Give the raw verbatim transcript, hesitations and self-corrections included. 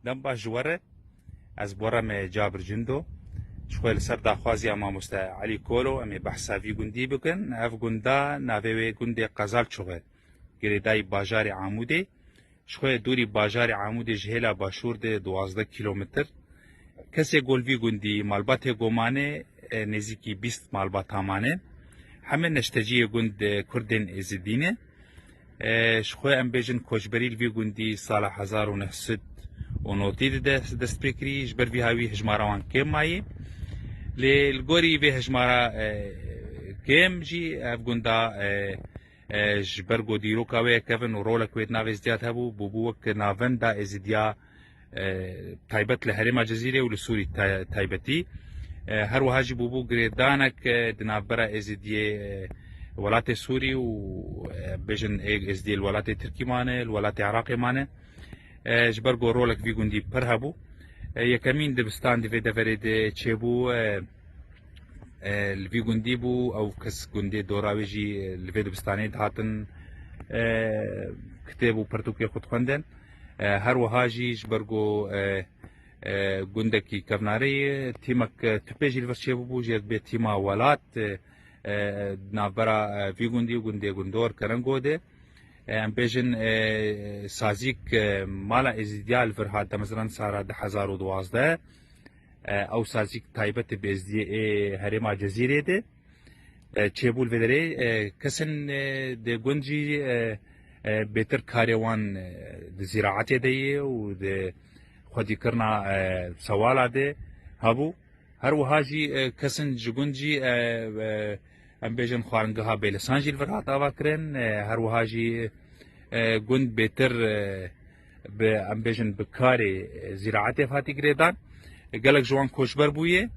Dem baş ji we re. Ez Borem Cabir Cindo. Ji xwe li ser daxwaziya mamoste Elî Kolo em ê behsa vî gundî bikin. Ev gunda navê wê gundê Qezalçox e. Girêdayî bajarê Amûdê. Ji xwe dûrî bajarê Amûdê ji hêla başûr de duwazdeh kîlometr. Kesê gol vî gundî malbatê gomane, e, nêzîkî bîst malbata mane. Heme neşteciyê gund, e, Kurdên Êzidî ne. E, ji xwe em bêjin koçberî li vî gundî sala hezar û neh sed û notî de dest, dest pê kirî, ji ber vî hawî hejmara wan kêm mayî. Lê li gorî vê hejmara, e, kêm jî ev gunda, e, e, ji ber ku dîroka wê ye kevin û rolek wê di nav Êzidiya de hebû, bûbû wek navenda Êzidiya, e, taybet li herêma Cezîrê û li Sûrî tay-, taybetî. E, her wiha jî bûbû girêdanek, e, di navbera Êzidiyê, e, welatê Sûrî û, e, bêjin ê Êzidiyê li welatê Tirkî mane, li welatê Iraqê mane. E, ji ber ku rolek vî gundî pir hebû. E, yekemîn dibistan di vê deverê de çêbû, e, e, li vî gundî bû, ew kes gundê dora wê jî, e, li vê dibistanê dihatin, e, kitêb û pirtûkê xwe dixwendin. E, her wiha jî ji ber ku, e, e, gundekî kevnarê ye, tîmek, e, tupê jî li vir çêbûbû, jê re dibê tîma welat, e, e, di navbera, e, vî gundî û gundê Gundor Kerengo de. E, em bêjin, e, sazîk, e, mala Êzîdiya li vir hat, demezran sara du hezar û duwazdeh. E, ew sazîk taybet bi Êzidiyê ê herêma Cezîrê de, e, çêbû li vê derê. E, kesên, e, di gund jî, e, e, bêtir karê wan, e, di zîraetê de ye û di xwedîkirina, e, sewala de hebû. Her wiha jî, e, kesin ji gund jî, e, e, em bêjin xwaringeha Bêlisan jî li vir hat avakirin. E, her wiha jî, e, gund bêtir, e, bi, em bêjin bi karê, e, zîraetê hatî girêdan. E, gelek ji wan koçber bûye.